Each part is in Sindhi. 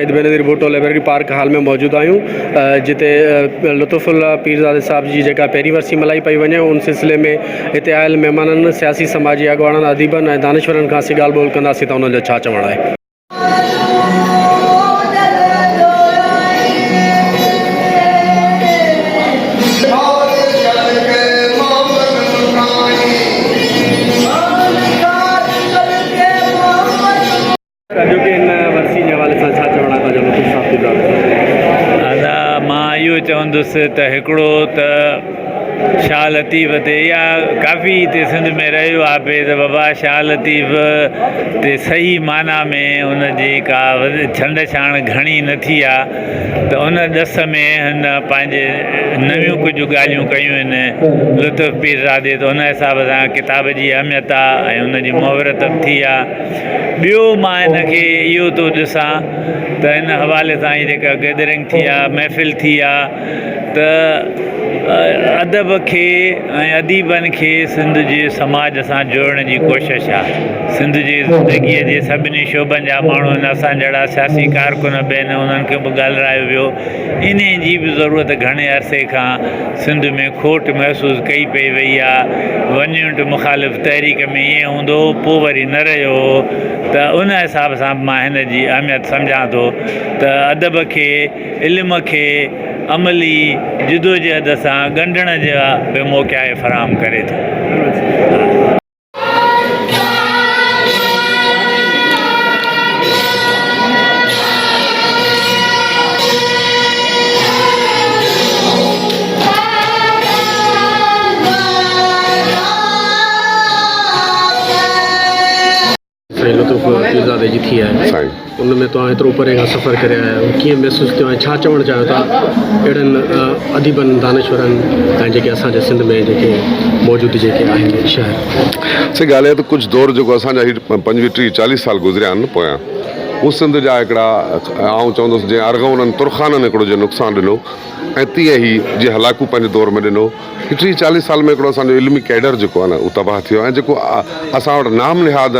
شهيد Benazir Bhutto library park hall ۾ موجود آهيون جتي لطف الله پيرزادي صاحب جي جيڪا پهرين ورسي ملهائي پئي وڃي ان سلسلي ۾ هتي آيل مهمانن سياسي سماجي اڳواڻن اديبن ۽ دانشورن کان اسين ڳالهه ٻولهه ڪنداسين ته انهن جو ڇا چوڻ آهي. اڄوڪي هن ورسي جي حوالي سان ڇا چوڻ آهي توهان جو لطف صاحب جي ڳالهه تي؟ ادا مان اهو چوندس ته هڪڙو ته شاهه لطيف تي اها ڪافي هتي سنڌ ۾ رهيو آهي پئي ته بابا شاهه لطيف تي صحيح معنيٰ ۾ ان جي ڪا ڇنڊ ڇاڻ گهڻي نه ٿي آهي ته ان ڏس ۾ هن پنهنجي نيون ڪجهه ڳالهيون ڪيون آهن لطف پيرزادي ته ان حساب سان ڪتاب جي اهميت آهي ۽ ان جي مهورت به ٿي آهي. ٻيو مان هن کي اهو ٿو ڏسان ته ان حوالي سان هي جيڪا گيدرنگ ٿي آ محفل ٿي آ ته ادب کي ۽ اديبن کي سنڌ جي سماج سان جوڙڻ جي ڪوشش آ سنڌ جي زندگيء جي سڀني شعبن جا ماڻهو آهن اسان جهڙا سياسي ڪارڪن به آهن انهن کي به ڳالهرايو ويو انهيء جي به ضرورت گهڻي عرصي کان سنڌ ۾ کوٽ محسوس ڪئي پئي وئي آ. ون يونٽ مخالف تحريڪ ۾ ائين هوندو هو، پوء وري نه رهيو هو ته ان حساب سان به مان هن جي اهميت سمجهان ٿو ته ادب کي، علم کي عملي جدوجهد سان ڳنڍڻ جا به موقعا هي فراهم ڪري ٿو. سائين لطف پيرزادي جي ٿي آهي سائين. ان ۾ توهان ايترو پري کان سفر ڪري آيا آهيو ڪيئن محسوس ٿيو ۽ ڇا چوڻ چاهيو ٿا اهڙن اديبن دانشورن ۽ جيڪي اسان جي سنڌ ۾ جيڪي موجود جيڪي آهن شاعر. سائين ڳالهه اها ته ڪجهه دور جيڪو اسان جا هي پنجويهه ٽيهه چاليهه سال گذريا آهن نه پويان هو سنڌ جا هڪڙا آئون چوندس جيئن ارغونن ترخانن هڪڙو جيئن نقصان ڏنو ۽ تيئن هي جيئن هلاڪو پنهنجي دور ۾ ڏنو هي ٽيهه چاليهه سال ۾ هڪڙو اسان جو علمي ڪيڊر جيڪو آهي نه اهو تباهه ٿي ويو ۽ جيڪو اسان وٽ نام نهاد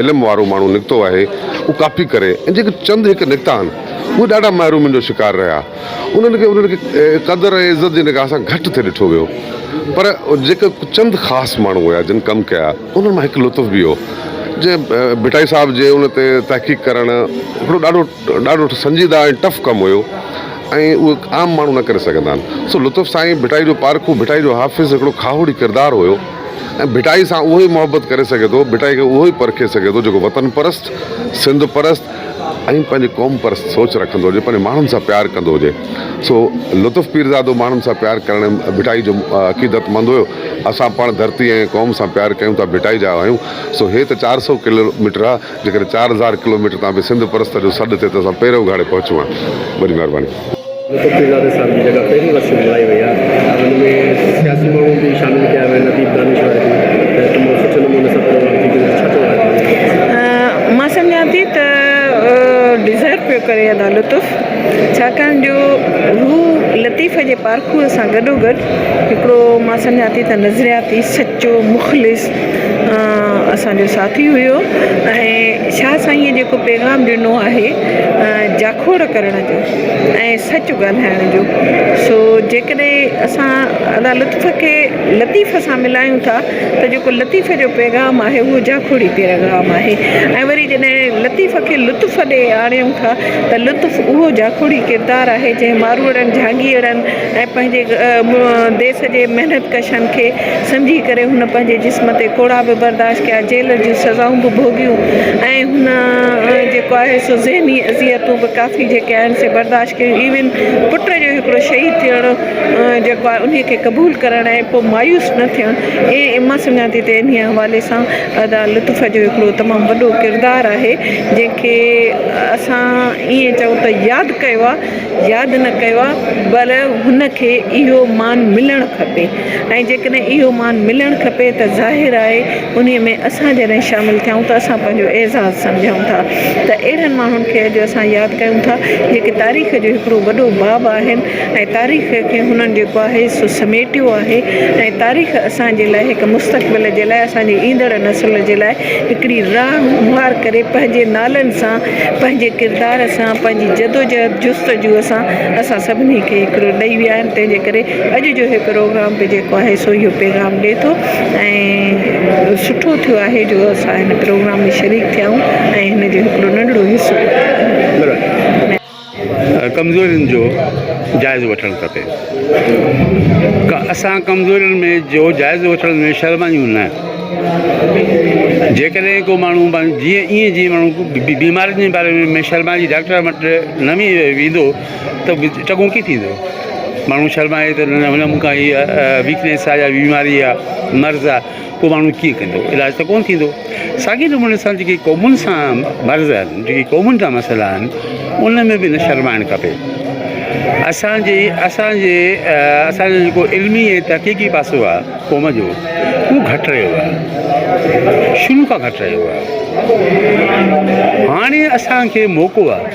علم وارو ماڻهو نڪتو آهي اهو ڪاپي ڪري ۽ جيڪي چند هڪ نڪتا آهن اهي ڏاڍا محرومين جو شڪار رهيا انهن کي انهن کي قدر ۽ عزت جي نگاهه سان گهٽ ٿي ڏٺو ويو پر جيڪي چند خاص ماڻهو هيا جن ڪم ڪيا انهن مان هڪ لطف به هو جنهن ڀٽائي صاحب جي ان تي تحقيق ڪرڻ هڪڙو ڏاڍو ڏاڍو سنجيده ۽ ٽف ڪم هيو ۽ اهو عام ماڻهو نه ڪري سگهندا آهن. سو لطف سائين ڀٽائي جو پارکو، ڀٽائي جو حافظ هڪڙو کاهوڙي ڪردار هيو ۽ ڀٽائي سان اهو ئي محبت ڪري سگهي ٿو، ڀٽائي کي اهو ئي پرکي سگهي ٿو جيڪو وطن پرست، سنڌ پرست ۽ پنهنجي قوم پرست سوچ رکندو هجي، پنهنجي ماڻهن سان پيار ڪندو هجي. سو لطف پيرزادو ماڻهن سان پيار ڪرڻ ۽ ڀٽائي جو عقيدتمند هيو. اسان پاڻ ڌرتي ۽ قوم سان پيار ڪيون ٿا، ڀٽائي جا آهيون. سو هي ته 400 ڪلو ميٽر آ. جيڪڏهن 4000 ڪلوميٽر تان به سنڌ پرست جو سڏ ٿئي ته اسان پير اگهاڙي پهچون ها. وڏي مهرباني. لطف پيرزادي صاحب جي جيڪا پهرين ورسي ملهائي وئي آهي ان ۾ سياسي ماڻهو به شامل ڪيا ويا آهن اديب دانشور به ته تمام سٺي نموني سان پروگرام ٿي گذريو ڇا چوندا آهيو؟ مان سمجهان ٿي ته ڊزرو پيو ڪري ادا لطف ڇاڪاڻ جو هو لطيف جي پارکوء سان گڏوگڏ هڪڙو مان سمجهان ٿي ته نظرياتي سچو مخلص اسان جو ساٿي هيو ۽ شاهه سائينء جيڪو پيغام ڏنو آهي جاکوڙ ڪرڻ جو ۽ سچ ڳالهائڻ جو سو جيڪڏهن اسان ادا لطف کي لطيف سان ملايون ٿا ته جيڪو لطيف جو پيغام آهي اهو جاکوڙي پيغام آهي ۽ وري جڏهن لطيف کي لطف ڏي آڻيون ٿا ته لطف اهو جاکوڙي ڪردار آهي جنهن ماروئڙن جهانگيئڙن ۽ پنهنجي ديس جي محنت ڪشن کي سمجهي ڪري هن پنهنجي جسم تي ڪوڙا به برداشت ڪيا، جيل جون سزائون به ڀوڳيون ۽ هن جيڪو آهي سو ذهني اذيتون به ڪافي جيڪي آهن سي برداشت ڪيون ايون پٽ جو هڪڙو شهيد ٿيڻ جيڪو آهي انهي کي قبول ڪرڻ ۽ پوء مايوس نه ٿيڻ ۽ مان سمجهان ٿي ته انهي حوالي سان ادا لطف جو هڪڙو تمام وڏو ڪردار آهي جنهن کي اسان ائين چئون ته ياد ڪيو آهي ياد نه ڪيو آ پر هن کي اهو مان ملڻ کپي ۽ جيڪڏهن اهو مان ملڻ کپي ته ظاهر آهي انهي ۾ اسان جڏهن شامل ٿيا آهيون ته اسان پنهنجو اعزاز سمجهون ٿا ته اهڙن ماڻهن کي اڄ اسان ياد ڪيون ٿا جيڪي تاريخ جو هڪڙو وڏو باب آهن ۽ تاريخ کي هنن جيڪو آهي سو سميٽيو آهي ۽ تاريخ اسان جي لاء هڪ مستقبل جي لاء اسان جي ايندڙ نسل جي لاء هڪڙي راهه هموار ڪري پنهنجي نالن سان پنهنجي ڪردار سان پنهنجي جدوجهد جستجوء سان اسان سڀني کي هڪڙو ڏئي ويا آهن تنهن جي ڪري اڄ جو هي پروگرام به جيڪو آهي سو اهو پيغام ڏئي ٿو ۽ سٺو ٿيو آهي جو اسان هن پروگرام ۾ شريڪ ٿيا آهيون ۽ هن جو هڪڙو ننڍڙو حصو آهيون. ڪمزورين جو جائزو وٺڻ کپي. اسان ڪمزورين ۾ جو جائزو وٺڻ ۾ شرمايون نه. جيڪڏهن ڪو ماڻهو جيئن ائين جيئن ماڻهو بيمارين جي باري ۾ شرمائجي ڊاڪٽر وٽ نه ويندو ته چڱو ڪيئن ٿيندو. ماڻهو شرمائي ته نه مون کان هيء ويڪنيس آهي يا بيماري آهي مرض آهي پوء ماڻهو ڪيئن ڪندو علاج ته ڪونه ٿيندو. ساڳئي نموني سان جيڪي قومن سان مرض آهن جيڪي قومن جا مسئلا آهن ان ۾ به نه شرمائڻ کپي. اسانجي اسانجي اسانجو جيڪو علمي ۽ تحقيقي پاسو آهي قوم جو اهو گهٽ رهيو آهي شروع کان گهٽ رهيو آهي هاڻي اسانکي موقعو آهي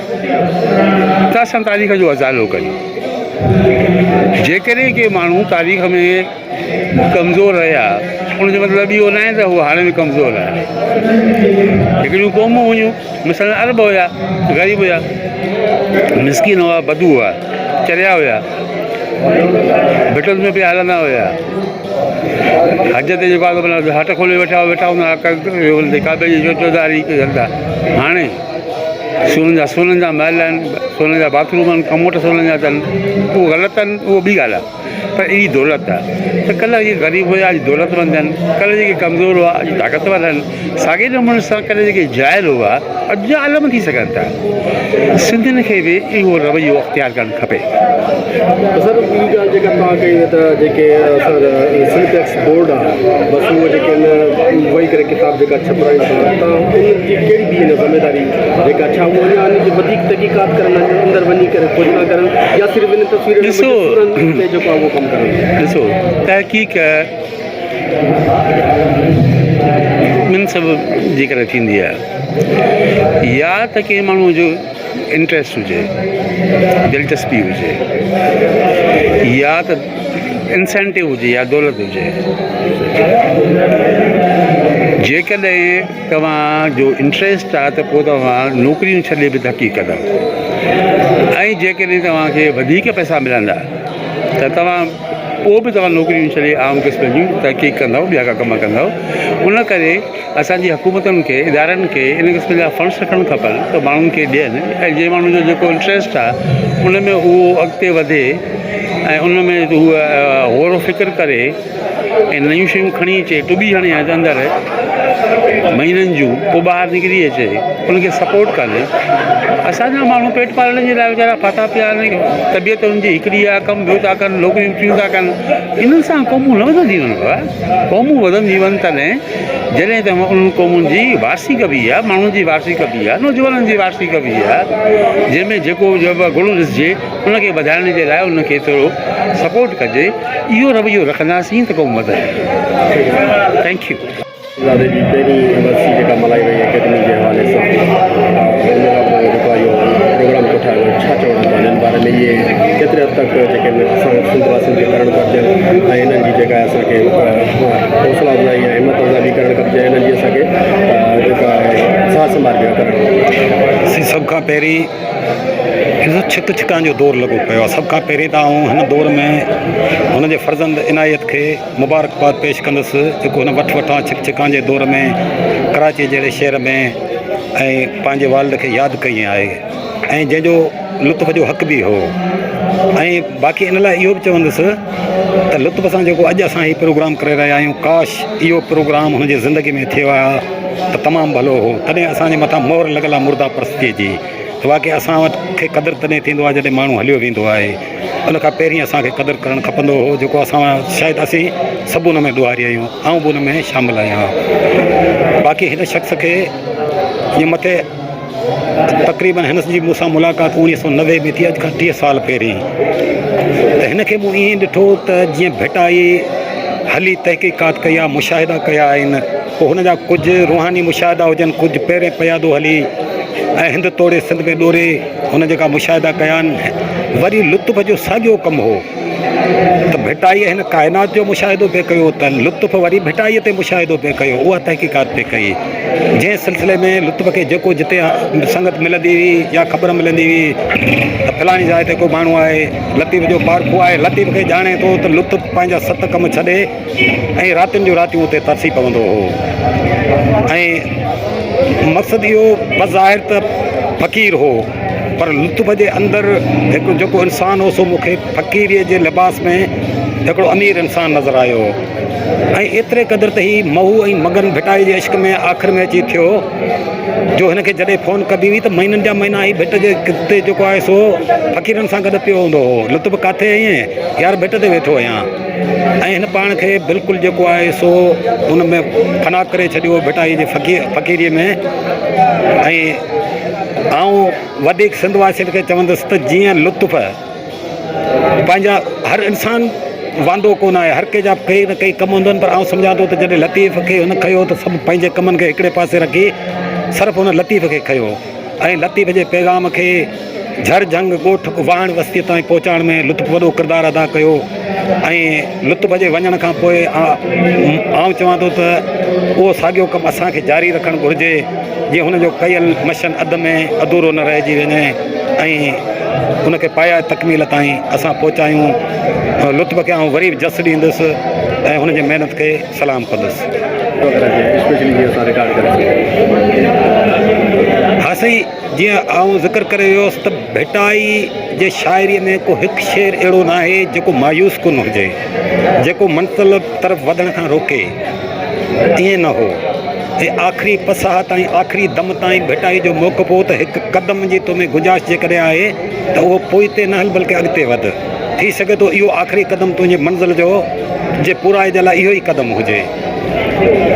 ته اسان تاريخ جو ازالو ڪيون جيڪڏهن ڪي ماڻهو تاريخ ۾ ڪمزور رهيا ان جو مطلب اهو ناهي ته هو هاڻي به ڪمزور آهي. هڪڙيون قومون هيون مثلا عرب هيا غريب هيا مسڪين هئا بدو هئا چريا هيا ڀٽن ۾ پيا هلندا هيا حج تي جيڪو آهي هٽ کولي ويٺا ويٺا هوندا هئا ڪعبي جي چوڌاري هلندا هاڻي سونن جا سونن جا محل آهن سونن جا باٿ روم آهن ڪموٽ سونن جا اٿن اهو غلط آهن اهو ٻي ڳالهه آهي پر اهڙي دولت آهي ته ڪلهه جيڪي غريب هيا اڄ دولتمند آهن، ڪلهه جيڪي ڪمزور هئا اڄ طاقتور آهن، ساڳئي نموني سان ڪلهه جيڪي جاهل هئا اڄ عالم ٿي سگهن ٿا. سنڌين کي به اهو رويو اختيار ڪرڻ کپي. سر ٻي ڳالهه جيڪا توهان ڪئي ته جيڪي اسان جا سنڌ ٽيڪسٽ بورڊ آهي بس اهو جيڪي آهن ويهي ڪري ڪتاب جيڪا ڇپرائين ٿا ته انهن جي ڪهڙي ٻي هن ذميواري جيڪا ڇا اهو اڃا ان جي وڌيڪ تحقيقات ڪرن اڃا اندر وڃي ڪري کوجنا ڪرن يا صرف انهن تصويرن ۽ ڏسو مجسمن تي جيڪو آهي اهو ڪم ڪرن. ڏسو تحقيق ٻن سبب جي ڪري ٿيندي آهي يا ته ڪنهن ماڻهو جو انٽريسٽ هجي دلچسپي هجي يا ته انسينٽو هجي يا دولت هجي جيڪڏهن توهان جو انٽريسٽ آهي ته پوء توهان نوڪريون ڇڏي به تحقيق ڪندا ۽ جيڪڏهن توهان کي وڌيڪ پئسا ملندا ته توهان پوء به توهان نوڪريون ڇڏي عام قسم جون تحقيق ڪندؤ ٻيا ڪا ڪم ڪندؤ ان ڪري اسان جي حڪومتن کي ادارن کي ان قسم جا فنڊس رکڻ کپن ته ماڻهن کي ڏين ۽ جنهن ماڻهو جو جيڪو انٽريسٽ آهي ان ۾ اهو اڳتي وڌي ۽ ان ۾ هو غور و فڪر ڪري ۽ نيون شيون کڻي اچي ٽٻي هڻي اندر مهينن جون پوء ٻاهر نڪري اچي ان کي سپورٽ ڪن اسان جا ماڻهو پيٽ پالڻ جي لاء ويچارا ڦاٿا پيا آهن طبيعت انهن جي هڪڙي آهي ڪم ٻيو ٿا ڪن نوڪريون ٽيون ٿا ڪن انهن سان قومون نه وڌنديون آهن بابا قومون وڌنديون آهن تڏهن جڏهن ته انهن قومن جي وارثي ڪبي آهي ماڻهن جي وارثي ڪبي آهي نوجوانن جي وارثي ڪبي آهي جنهن ۾ جيڪو گڻ ڏسجي ان کي وڌائڻ جي لاء ان کي ٿورو سپورٽ ڪجي اهو رويو رکنداسين ته قوم وڌندي thank you. زادي جي پهرين ورسي جيڪا ملهائي وئي اڪيڊمي جي حوالي سان ان لاء پوء جيڪو آهي اهو پروگرام ڪوٺايو ويو ڇا چوڻ آهي انهن باري ۾ اهي ڪيتري حد تڪ جيڪي آهن اسان سنڌ واسين کي ڪرڻ گهرجن ۽ انهن جي جيڪا آهي اسان کي حوصلا افزائي ۽ همت افزائي به ڪرڻ کپجي ۽ انهن جي اسان کي جيڪا آهي سار سنڀال به ڪرڻ گهرجي. سي سڀ کان پهرين ڏسو ڇڪ ڇڪان جو دور لڳو پيو آهي سڀ کان پهرين ته آئون هن دور ۾ هن جي فرزند عنايت کي مبارڪباد پيش ڪندس جيڪو هن وٺ وٺان ڇڪ ڇڪان جي دور ۾ ڪراچي جهڙي شهر ۾ ۽ پنهنجي والد کي ياد ڪئي آهي ۽ جنهن جو لطف جو حق به هو ۽ باقي ان لاء اهو به چوندس ته لطف سان جيڪو اڄ اسان هي پروگرام ڪري رهيا آهيون ڪاش اهو پروگرام هن جي زندگي ۾ ٿيو ها ته تمام ڀلو هو تڏهن اسان جي مٿان مهر لڳل آهي مرده پرستي جي ته واقعي اسان وٽ کي قدر تڏهن ٿيندو آهي جڏهن ماڻهو هليو ويندو آهي ان کان پهرين اسان کي قدر ڪرڻ کپندو هو جيڪو اسان شايد اسين سڀ ان ۾ ڏوهاري آهيون آئون به ان ۾ شامل آهيان باقي هن شخص کي جيئن مٿي تقريبن هن جي مون سان ملاقات اوڻيهه سو 90 ۾ ٿي اڄ کان 30 سال پهرين ته هن کي مون ائين ڏٺو ته جيئن ڀٽائي هلي تحقيقات ڪئي آهي، مشاهدا ڪيا آهن، پوء هن جا ڪجهه روحاني مشاهدا هجن، ڪجهه پيرين پيادو هلي ۽ هند توڙي سنڌ ۾ ڏوري هن جيڪا مشاهدا ڪيا آهن، وري لطف جو ساڳيو ڪم هو ته ڀٽائيء هن ڪائنات جو مشاهدو پئي ڪيو ته لطف وري ڀٽائيء تي مشاهدو پئي ڪيو، اها تحقيقات پئي ڪئي. جنهن سلسلي ۾ لطف کي جيڪو جتي سنگت ملندي هئي يا خبر ملندي هئي ته فلاڻي جاء تي ڪو ماڻهو آهي، لطيف جو پارکو آهي، لطيف کي ڄاڻي ٿو ته لطف پنهنجا ست ڪم ڇڏي ۽ راتين جون راتيون اتي ترسي پوندو هو ۽ مقصد اهو بظاهر ته فقير هو پر لطف جي اندر هڪ جيڪو انسان هو سو مون کي فقيريء جي لباس ۾ هڪڙو امير انسان نظر آيو ۽ ايتري قدر ته هي مهو ۽ مگن ڀٽائي جي عشق ۾ آخر ۾ اچي ٿيو جو هن کي جڏهن فون ڪبي هئي ته مهينن جا مهينا هي ڀٽ جي تي جيڪو آهي سو فقيرن سان گڏ پيو هوندو هو. لطف ڪاٿي آهين؟ يار ڀٽ تي ويٺو آهيان. ۽ هن پاڻ کي بلڪل جيڪو آهي سو ان ۾ فنا ڪري ڇڏيو هو ڀٽائي جي فقيريء ۾. ۽ آئون وڌيڪ سنڌ واسين کي چوندس ته جيئن لطف. پنهنجا هر انسان واندو ڪونه آهي هر ڪنهن جا ڪي نه ڪي ڪم هوندا آهن پر آئون سمجهان ٿو ته جڏهن لطيف کي هن کنيو ته سڀ پنهنجي ڪمن کي هڪڙي پاسي رکي صرف هن لطيف کي کنيو ۽ لطيف جي پيغام کي جھر جھنگ ڳوٺ واهڻ وستي تائين پهچائڻ ۾ لطف وڏو ڪردار ادا ڪيو ۽ لطف جي وڃڻ کان پوء آئون چوان ٿو ته اهو ساڳيو ڪم اسان کي جاري رکڻ گهرجي جيئن هن جو ڪيل مشن اڌ ۾ اڌورو نه رهجي وڃي ۽ ان کي پايا تڪميل تائين اسان پهچايون. لطف کي آئون وري به جس ڏيندس ۽ هن جي محنت کي سلام ڪندس. ها سائين جيئن آئون ذڪر ڪري ويو هوس ته ڀٽائي جي شاعريء ۾ ڪو هڪ شعر اهڙو ناهي جيڪو مايوس ڪن هجي، جيڪو منزل طرف وڌڻ کان روڪي. ائين نه هو ۽ آخري پساهه تائين، آخري دم تائين ڀٽائي جو موقف هو ته هڪ قدم جي تو ۾ گنجائش جيڪڏهن آهي ته اهو پوئتي نه هل بلڪه اڳتي وڌ. ٿي سگهي ٿو اهو آخري قدم تنهنجي منزل جو جي پورائي جي لاء اهو ئي قدم هجي.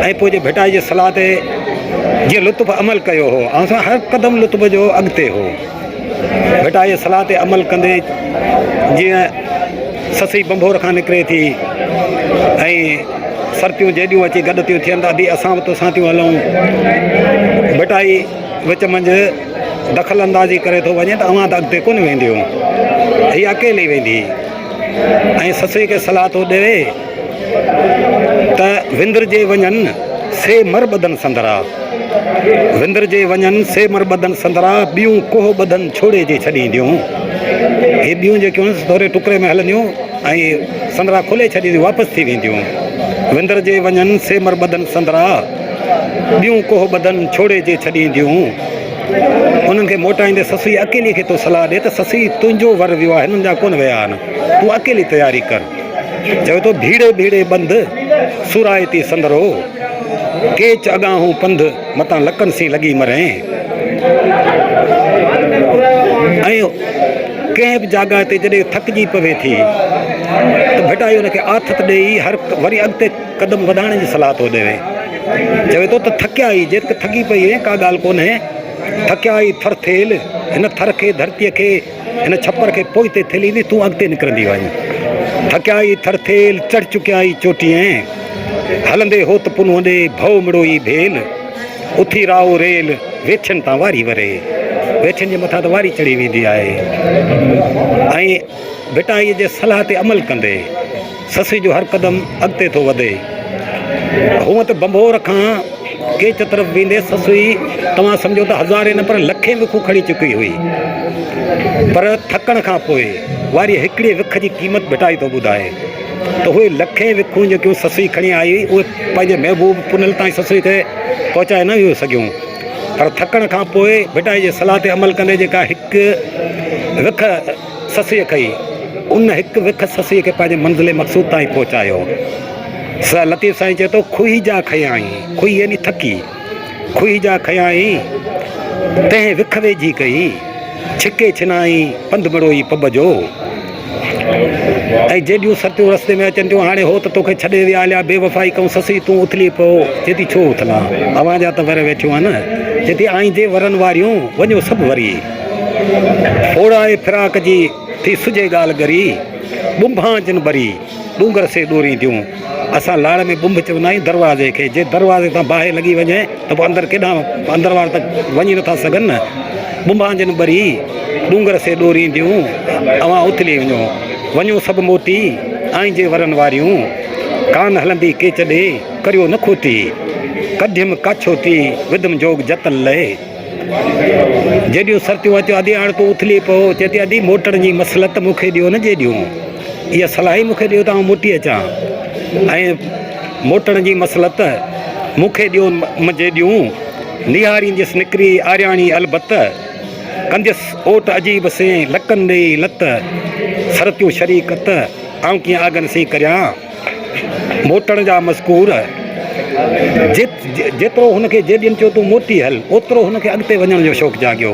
۽ پوء جي ڀٽائي جي صلاح تي جيئن لطف عمل ڪيو هو، آئون سان هر قدم لطف جو اڳتي هو. ڀٽائي جي صلاح تي عمل ڪندي جيئن سسئي ڀنڀور کان نڪري ٿي ۽ سرتيون جيڏيون اچي گڏ ٿيون ٿين ته ادي اسان به توسان ٿيون هلون. ڀٽائي وچ منجهه دخل اندازي ڪري ٿو وڃي ته اوهان ته اڳتي ڪونه وينديون، هيء اڪيلي ويندي ۽ سسئي کي صلاح ٿو ڏئي ته وندر جي وڃن سي مر ٻڌن سندرا. وندر جي وڃن سي مر ٻڌن سندرا، ٻيون ڪوهه ٻڌن ڇوڙي جي ڇڏينديون. هي ٻيون جيڪيون آهن سي ٿوري ٽڪري ۾ هلنديون ۽ سندرا کولي ڇڏينديون واپس ٿي وينديون. وندر جي وڃن سي مر ٻڌن سندرا، ٻيون ڪوهه ٻڌن ڇوڙي جي ڇڏينديون. انهن کي موٽائيندي سسئي اڪيلي کي ٿو صلاح ڏي ته سسئي تنهنجو ور ويو آهي هنن جا ڪونه ويا آهن، تون اڪيلي تياري ڪر. چوي ٿو ڀيڙي ڀيڙي ٻنڌ، سورائتي سندرو. ڪيچ اڳاهون پنڌ، متان لڪن سين لڳي مرين. ۽ ڪنهن به جاڳاء تي جڏهن ٿڪجي پوي ٿي ته ڀٽائي ان کي آٿت ڏيئي هر وري اڳتي قدم وڌائڻ جي صلاح ٿو ڏئي. چوي ٿو ته ٿڪيا ئي، جيتڪ ٿڪي پئي آهين ڪا ڳالهه ڪونهي، ٿڪيا ئي ٿر ٿيل، هن ٿر کي، ڌرتيء کي، هن ڇپر کي پوئتي ٿيليندي تون اڳتي نڪرندي وڃ. ٿڪيا ئي ٿر ٿيل، چڙهه چڪيا ئي چوٽيين. هلندي هوت پنهون ڏي، ڀؤ مڙوئي ڀيل. اٿي راهو ريل، ويٺين تان واري وري. ويٺين جي مٿان ته واري چڙهي ويندي آهي. ۽ ڀٽائيء جي صلاح تي عمل ڪندي، سسئي جو هر قدم اڳتي ٿو وڌي. هونء ته ڀنڀور کان ڪيچ طرف ويندي سسئي توهان سمجهو ته هزارين نه پر لکين وکون کڻي چڪي هئي. پر ٿڪڻ کان پوء واريء هڪڙيء وک جي قيمت ڀٽائي ٿو ٻڌائي ته اهي لکين وکون جيڪيون سسئي کڻي آئي هئي اهي پنهنجي محبوب پنهل تائين سسئي کي پهچائي نه هيون سگهيون. پر ٿڪڻ کان پوء ڀٽائي جي صلاح تي عمل ڪندي جيڪا هڪ وک سسئيء ڪئي. ان هڪ وک سسئيء کي پنهنجي منزل مقصود تائين پهچايو. سر لطيف سائين چئي ٿو، کوهي جا کنيائين، کوهي يعني ٿڪي، کوهي جا کنيائين، تنهن وک ويجهي ڪئي، ڇڪي ڇنائين، پنڌ مڙوئي پٻ جو. ۽ جيڏيون سرتيون رستي ۾ اچن ٿيون، هاڻي هو ته توکي ڇڏي ويا هليا، بي وفائي ڪئون سسئي تون اٿلي پئو، چئي ٿي ڇو اٿلان، اوهان جا ته ور ويٺيون آهن، چئي ٿي آئيندي ورن واريون، وڃو سڀ وري. ڦوڙائي فراق جي، ٿي سجهي ڳالهه ڳري، ٻنڀان جن ٻري، ڏونگر سي ڏورينديون. اسان لاڙ ۾ ٻنڀ چوندا آهيون دروازي کي، جي دروازي تان باهه لڳي وڃي ته پوء اندر ڪيڏانهن، اندر وارا ته وڃي نٿا سگهن نه. ٻنڀان جن ٻري، ڏونگر سي ڏورينديون، اوهان اٿلي وڃو. وڃو سڀ موٽي، آئين جي ورن واريون، ڪانه هلندي ڪيچ ڏي، ڪريو نه کوٽي. ڪڍيم ڪاڇوٽي، وڌم جوڳ جتن لئي. جيڏيون سرتيون اچو ادي هاڻ تون اٿلي پئو. چئي ٿي ادي موٽڻ جي مصلحت مون کي ڏيو نه جيڏيون. اها صلاح ئي مون کي ڏيو ته آئون موٽي اچان. ۽ موٽڻ جي مصلحت مون کي ڏيو نه جيڏيون. نهارينديس نڪري آرياڻي البت. ڪنديس اوٽ عجيب سين لڪن ڏيئي لت. سرتيون شريڪت آئون ڪيئن آگن سين ڪريان. موٽڻ جا مذڪور، جيترو هن کي جيڏين چيو تون موٽي هل، اوترو هن کي اڳتي وڃڻ جو شوق جاڳيو.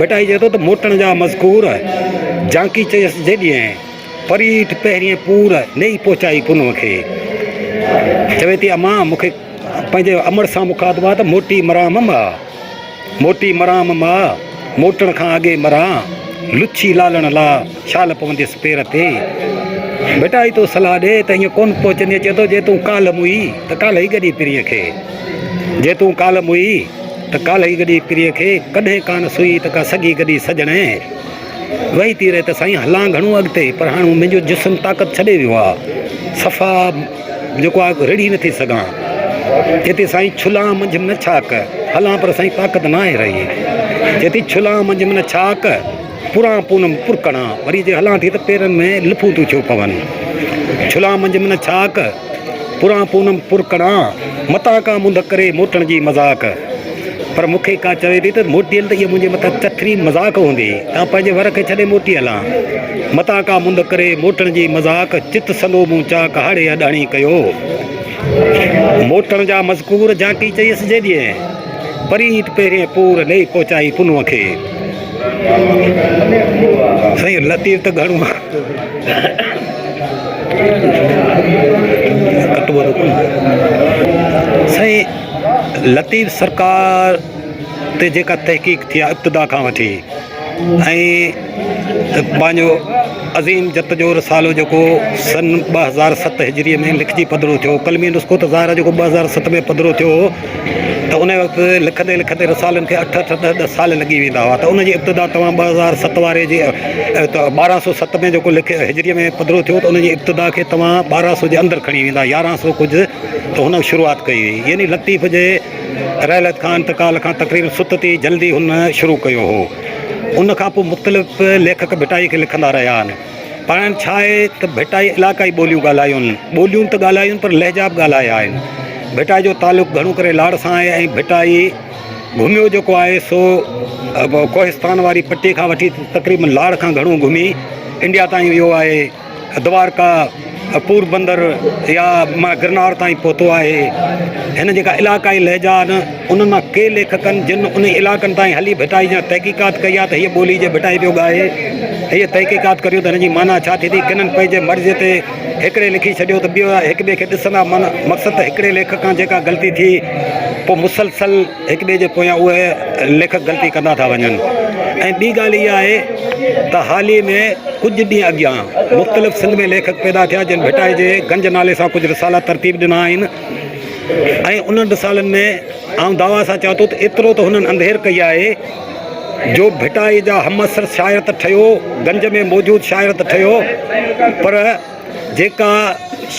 ڀٽائي چئي ٿو ته موٽڻ جا مذڪور، جانڪي چيس جيڏين، پريٺ پهرين پور، نيئي پهچائي پنهونء کي. چوي ٿي امان مون کي پنهنجي امڙ سان مخاطب آ ته موٽي مران م مئا. موٽي مران م مئا، موٽڻ کان اڳي مران، لڇي لالڻ لا، شال پونديس پير تي. ڀٽائي ٿو صلاح ڏي ته ائين ڪونه پهچندين، چئي ٿو جي تون ڪالهه موئي ته ڪالهه ئي گڏي پرينء کي، جي تون ڪالهه موئي ته ڪالهه ئي گڏي پرينء کي، ڪڏهن ڪانه سوئي ته ڪا سگهي گڏي سڄڻين. ويهي ٿي رهي ته سائين هلان گهڻو اڳتي پر هاڻ منهنجو جسم طاقت ڇڏي ويو آ صفا جيڪو آ رڙهي نٿي سگهان چئي ٿي سائين ڇلان منجهه نه ڇاڪ هلان پر سائين طاقت ناهي رهي چئي ٿي ڇلان منجهه نه ڇاڪ پران پونم پرڪڻا وري جي هلان ٿي ته پيرن ۾ لڦون ٿيون ٿيو پون ڇلان منجهه نه ڇاڪ پران پونم پرڪڻا، متان ڪا منڌ ڪري موٽڻ جي مذاق. پر مون کي ڪا چوي ٿي ته موٽيل ته اها منهنجي مٿان چٿري مذاق هوندي ته آئون پنهنجي ور کي ڇڏي موٽي هلان. متان ڪا منڌ ڪري موٽڻ جي مذاق، چت سندو مون چاڪ هاڙهي اڏاڻي ڪيو. موٽڻ جا مذڪور جاڪي چيس جيڏينهن، پريت پهرين پور ڏئي پهچائي پنهونء کي. سائين لطيف ته گهڻو ڪٽبو ته ڪونه. سائين لطيف سرڪار تي جيڪا تحقيق ٿي آهي ابتدا کان وٺي ۽ پنهنجو عظيم جت جو رسالو جيڪو سن 2007 هجريء ۾ لکجي پڌرو ٿيو قلمي نسخو ته ظاهر آهي جيڪو 2007 ۾ پڌرو ٿيو هو ته ان وقت لکندي لکندي رسالن کي اٺ اٺ ڏهه ڏهه سال لڳي ويندا هئا ته ان جي ابتدا توهان 2007 واري جي 1207 ۾ جيڪو لک هجريء ۾ پڌرو ٿيو ته ان جي ابتدا کي توهان 1200 جي اندر کڻي ويندا 1100 ڪجهه ته هن شروعات ڪئي هئي يعني لطيف جي رحلت کان انتقال کان تقريبن ستت ئي جلدي هن شروع ڪيو هو ان کان پوء مختلف ليکڪ ڀٽائي کي لکندا رهيا آهن. پر هاڻ ڇا آهي ته ڀٽائي علاقائي ٻوليون ڳالهايون، ٻوليون ته ڳالهايون پر لهجا به ڳالهايا آهن. ڀٽائي جو تعلق گهڻو ڪري لاڙ سان آهي ۽ ڀٽائي گهميو جيڪو آهي سو ڪوهستان واري پٽي کان وٺي تقريبن لاڙ کان گهڻو گهمي انڊيا تائين ويو آهي. دوارڪا، پوربندر يا گرنار تائين پهتو آهي. هن جيڪا علاقائي لهجا آهن انهن مان ڪي ليکڪن جن انهن علائقن تائين هلي ڀٽائي جا تحقيقات ڪئي آهي ته هيء ٻولي جي ڀٽائي پيو ڳائي هيء تحقيقات ڪريو ته هن جي معنيٰ ڇا ٿيندي ڪنن پنهنجي مرضيء تي هڪڙي لکي ڇڏيو ته ٻيو هڪ ٻئي کي ڏسندا معنيٰ مقصد ته هڪڙي ليکڪ کان جيڪا غلطي ٿي پوء مسلسل هڪ ٻئي جي پويان اهي ليکڪ غلطي ڪندا ٿا وڃن ۽ ٻي ڳالهه اها آهي ته حال ئي ۾ ڪجهه ڏينهن اڳيان مختلف سنڌ ۾ ليکڪ پيدا ٿيا جن ڀٽائي جي گنج نالي سان ڪجهه رسالا ترتيب ڏنا آهن ۽ انهن رسالن ۾ آئون دعويٰ سان چوان ٿو ته ايترو ته هنن انڌير ڪئي آهي جو ڀٽائي جا همعصر شاعر ته ٺهيو، گنج ۾ موجود شاعر ته ٺهيو پر جيڪا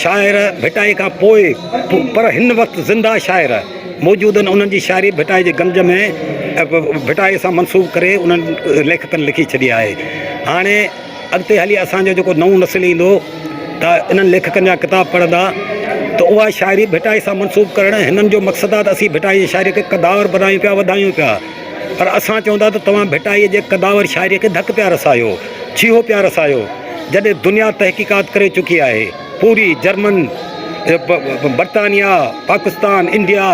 شاعر ڀٽائي کان پوء پر هن وقت زنده شاعر موجود آهن انهن جي شاعري ڀٽائي جي گنج ۾ ڀٽائي سان منسوب ڪري انهن ليکڪن لکي ڇڏي آهي. هاڻي اڳتي هلي اسان جو جيڪو نئون نسل ايندو ته انهن ليکڪن جا ڪتاب پڙهندا ته اها شاعري ڀٽائي سان منسوب ڪرڻ هنن جو مقصد آهي ته اسين ڀٽائي جي شاعري کي قداور بنايون پيا وڌايون پيا پر اسان چئون ٿا ته توهان ڀٽائي جي قداور شاعري کي ڌڪ پيا رسايو ڇيهو پيا رسايو جڏهن دنيا تحقيقات ڪري چڪي آهي پوري جرمن برطانيا پاڪستان انڊيا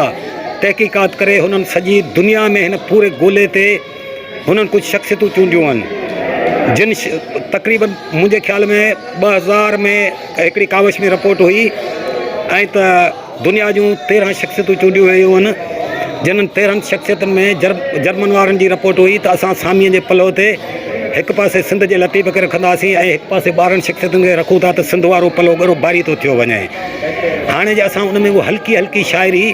تحقيقات ڪري هنن سڄي دنيا ۾ هن پوري گولي تي هنن ڪجهه شخصيتون چونڊيون آهن جن تقريبن منهنجي خيال ۾ 2000 ۾ هڪڙي ڪاوش ۾ رپورٽ هئي ۽ ته دنيا جون 13 شخصيتون چونڊيون ويون آهن جنھن 13 شخصيتن ۾ جرمن وارن جي رپورٽ هئي ته اسان ساميء جي پلو تي هڪ پاسي سنڌ جي لطيف کي رکنداسين ۽ هڪ پاسي 12 شخصيتن کي رکون ٿا ته سنڌ وارو پلو ڳرو باري ٿو ٿيو وڃي. هاڻي جي اسان ان ۾ اها هلڪي هلڪي شاعري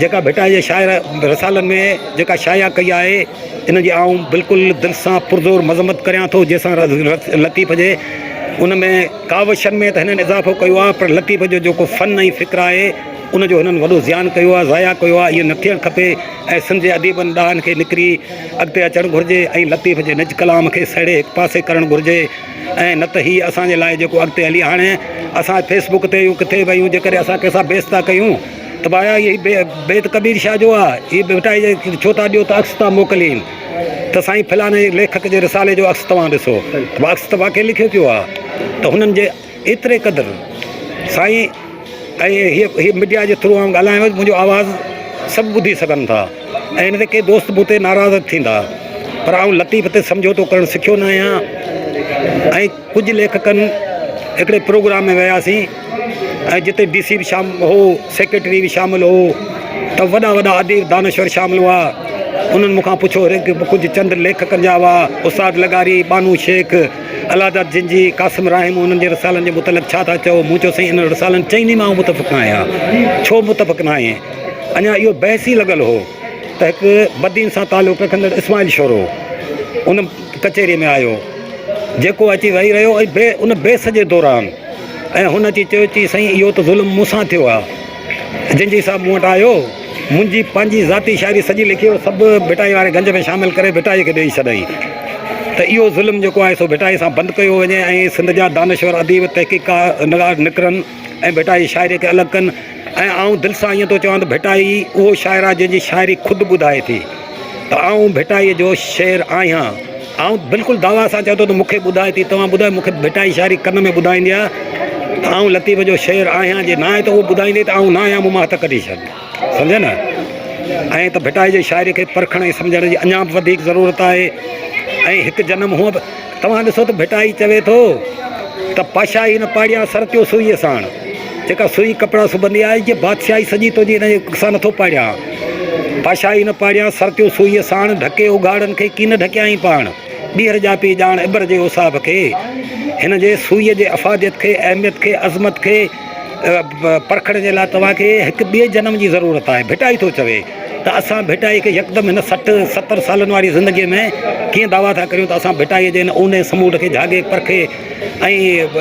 جيڪا ڀٽائي جي شاعر رسالن ۾ جيڪا شايع ڪئي آهي ان جي آئون بلڪل دل سان پرزور مذمت ڪريان ٿو جنهن سان لطيف جي ان ۾ ڪاوشن ۾ ته هنن اضافو ڪيو آهي پر لطيف جو جيڪو فن ۽ فڪر آهي ان جو هنن وڏو زيان ڪيو آهي ضايع ڪيو آهي اهو نه ٿيڻ کپي ۽ سنڌ جي اديبن ڏاهن کي نڪري اڳتي اچڻ گهرجي ۽ لطيف جي نج ڪلام کي سهيڙي هڪ پاسي ڪرڻ گهرجي ۽ نه ته هي اسان جي لاء جيڪو اڳتي هلي هاڻي اسان فيس بڪ تي يون ڪٿي به آهيون جيڪڏهن اسان ڪنهن سان بحث ٿا ڪيون ته ڀايا هي بيت ڪبير شاهه جو آهي هي ڀٽائي جي ڇو ٿا ڏيو ته عڪس ٿا موڪلين ته سائين فلاڻي ليکڪ جي رسالي جو عڪس توهان ڏسو ته عڪس ته واقعي لکيو پيو آهي ته هنن جي ايتري قدر سائين ۽ هي هي ميڊيا جي ٿرو آئون ڳالهايان ٿو منهنجو آواز سڀ ٻڌي سگهن ٿا ۽ ان تي ڪي دوست مون تي ناراض به ٿيندا پر آئون لطيف تي سمجهوتو ڪرڻ سکيو نه آهيان ۽ ڪجهه ليکڪن هڪڙي پروگرام ۾ وياسين ۽ جتي ڊي سي به شام هو سيڪريٽري به شامل هو ته وڏا وڏا اديب دانشور شامل هئا انهن مون کان پڇيو ڪجهه چند ليکڪن جا هئا استاد لغاري بانو شيخ الله داد جن جي قاسم راحم انهن جي رسالن جي متعلق ڇا ٿا چئو؟ مون چيو سائين انهن رسالن چئني مان آئون متفق نه آهيان. ڇو متفق نه آهين؟ اڃا اهو بحث ئي لڳل هو ته هڪ بدين سان تعلق رکندڙ اسماعيل شورو ان ڪچهريء ۾ آيو جيڪو اچي ويهي رهيو ۽ ان بحث جي دوران ۽ هن اچي چيو چي سائين اهو ته ظلم مون سان ٿيو آهي. جنجهي صاحب مون وٽ آيو، منهنجي پنهنجي ذاتي شاعري سڄي لکي اهو سڀ ڀٽائي واري گنج ۾ شامل ڪري ڀٽائي کي ڏيئي ڇڏيائين ته اهو ظلم جيڪو آهي سو ڀٽائي سان بند ڪيو وڃي ۽ سنڌ جا دانشور اديب تحقيق نگار نڪرن ۽ ڀٽائي جي شاعري کي الڳ ڪن ۽ آئون دل سان ائين ٿو چوان ته ڀٽائي اهو شاعر آهي جنهن جي شاعري خود ٻڌائي ٿي ته آئون ڀٽائي جو شعر آهيان. آئون بلڪل دعويٰ سان چوان ٿو ته مون کي ٻڌائي ٿي، توهان ٻڌايو مون کي ڀٽائي شاعري ڪن ۾ ٻڌائيندي آهي ته آئون لطيف جو شعر آهيان جي ناهي ته اهو ٻڌائيندي ته آئون نه آهيان مون مان هٿ ڪڍي ڇڏ سمجهيو نه ۽ ته ڀٽائي جي شاعري کي پرکڻ ۽ سمجهڻ جي اڃا به وڌيڪ ضرورت آهي ۽ هڪ جنم هونء به توهان ڏسو ته ڀٽائي چوي ٿو ته پاشاهي نه پاڙيان سرتيو سوئيء ساڻ. جيڪا سوئي ڪپڙا سبندي آهي، جي بادشاهي سڄي تنهنجي هن جي سان نٿو پاڙيان. بادشاهي نه پاڙيان، سرتيون سوئيء ساڻ، ڍڪي اگهاڙن کي ڪين ڍڪيائين پاڻ. ٻيهر ڄاپي ڄاڻ ابر جي اوصاف کي. هن جي سوئيء جي افاديت کي، اهميت کي، عظمت کي پرکڻ جي لاء توهان کي هڪ ٻئي جنم جي ضرورت آهي. ڀٽائي ٿو چوي ته اسان ڀٽائي کي يڪدم هن 60، 70 سالن واري زندگيء ۾ ڪيئن دعويٰ ٿا ڪريون ته اسان ڀٽائيء جي هن اونهي سمونڊ کي جهاڳي پرکي ۽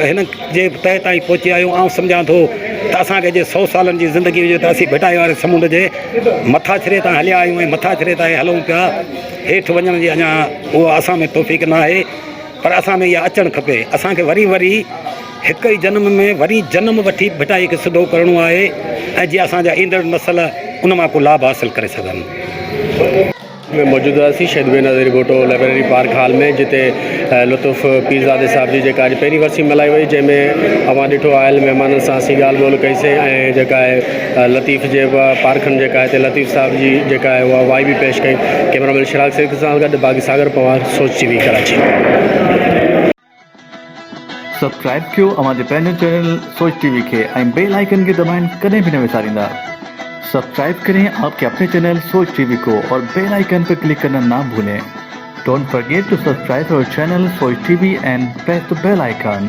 هن جي تهه تائين پهچي آهيون. آئون سمجهان ٿو ته اسان کي جي سئو سالن جي زندگي هجي ته اسين ڀٽائي واري سمنڊ جي مٿاڇري تان هليا آهيون ۽ مٿاڇري تان ئي هلون پيا. هيٺ وڃڻ جي اڃا اها اسان ۾ توفيق نه آهي پر اسان ۾ اها اچڻ کپي. اسان کي وري وري هڪ ئي جنم ۾ وري جنم وٺي ڀٽائي کي سڌو ڪرڻو آهي ۽ جيئن اسان جا ايندڙ نسل ان مان ڪو لاڀ حاصل ڪري سگهن. ۾ موجود هئاسين Shaheed Benazir Bhutto library park hall ۾ جتي لطف پيرزادي صاحب جي جيڪا اڄ پهرين ورسي ملهائي وئي جنهن ۾ اوهان ڏٺو آيل مهمانن سان اسين ڳالهه ٻولهه ڪئي سين ۽ جيڪا آهي لطيف جي پارکن جيڪا هتي لطيف صاحب جي جيڪا آهي اها وائي به پيش ڪئي ڪئميرا مين شراق شيخ سان گڏ باغي ساگر پنهوار سوچ ٽي وي ڪراچي. سبسڪرائب ڪيو اوهان جي پنهنجو چينل سوچ ٽي وي کي ۽ بيل آئيڪن کي دٻائڻ ڪڏهن به نه وساريندا سبسڪرائب ڪرين آپ ڪي اپني چينل سوچ ٽي وي ڪو اور بيل آئيڪن پي ڪلڪ ڪرنا نا ڀولين don't forget to subscribe our channel Soch T V and press the bell icon.